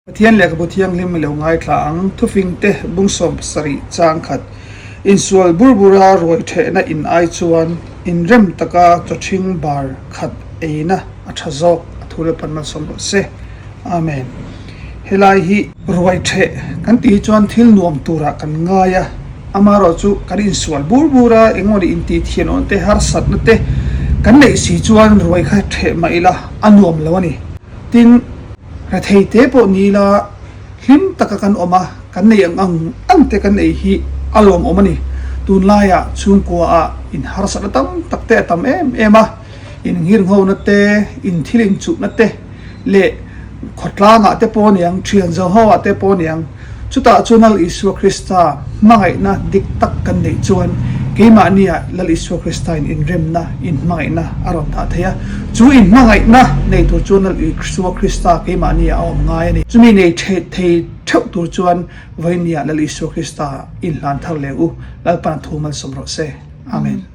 Pathian lehkhabu thianghlim i lo ngaithla ang, thufingte bung 70 chang khat. Insual bur bura ruai thehna in ai chuan inrem taka chawthing bar khat eina a tha zawk a thu leh pan malsawm rawh se. Amen. Helai hi ruai theh kan tih hi chuan thil nuam turah kan ngai a, amaherawhchu kan insual bur bur a, engmawni intih thianawhna te harsatna te kan neih si chuan ruai kha theh mah ila a nuam lo a ni. Tin, rethei te pawh ni ila hlim taka kan awm a, kan nei ang ang ang te kan ei hi a lawmawm a ni. Tunlaiah chhungkua ah inharsatna tam tak te a tam em em a, innghirnghona te, inthil inchuhna te leh khawtlangah te pawh a niang, thian zawho ah te pawh a niang. Chutah chuan Lal Isua Krista hmangaihna dik tak kan neih chuan keimahniah Lal Isua Kristain inremna, inhmangaihna a rawn dah thei a. Chu inhmangaihna nei tur chuan Lal Isua Krista keimahniah a awm ngai a ni. Chumi nei thei theuh tur chuan vawinia Lal Isua Krista inhlan thar leh u, Lalpan a thu malsawm rawh se. Amen.